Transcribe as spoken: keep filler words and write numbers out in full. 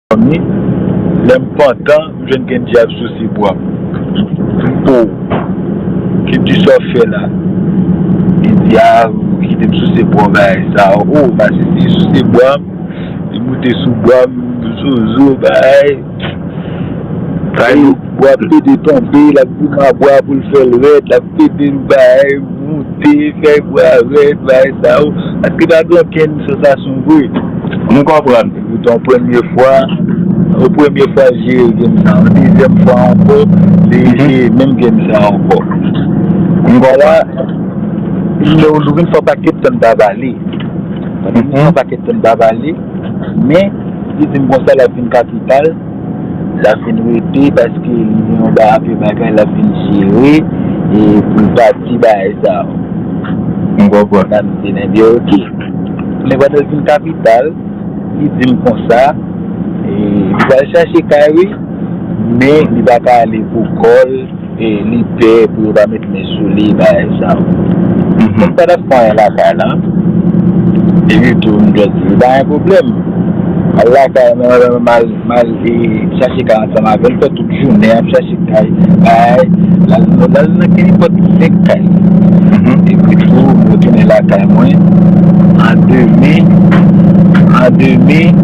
Fanmi, lè m pantan, m jwenn Kendy ap souse bwa m. M po, Kendy, sa w fè la? Li di, a, kite m souse bwa w, bagay sa. O, m asiste, li souse bwa m, li moute sou bwa m, zozo, bagay. Bwa ap pede tonbe, l ap goumen a bwa pou l fè l rèd, l ap pede l, bagay, moute, fè bwa rèd, bagay sa yo. Paske pa gen okenn sansasyon vre. M konprann. Poutan, premye fwa, o premye fwa l jere game sa, yon dezyèm fwa ankò, li jere menm game sa ankò. M konprann. Nou, nou vin fè yon pakèt tan n pa pale. Pandan nou fè yon pakèt tan n pa pale, men li di m konsa l ap vin kapital, l ap vin rete paske li gen yon ba-, anpil bagay l ap vin jere e pou l pati bagay sa yo. M konprann. Nan m di, men byen, oke. Men pandan l vin kapital, li di m konsa, e, li pral chache kay, wi, men li pa ka ale pou kò l, e li pè pou yo pa met men sou li, bagay sa yo. Mwen pa t ap fè anyen lakay la. Epi tou, m jwenn li, pa gen pwoblèm. Al lakay mwen, m al, m al, e, chache kay ansanm avè l, fè tout jounen ap chache kay, bay, l al, l al nan kenpòt senk kay. Epi tou, m retounen lakay mwen, an demen, an demen,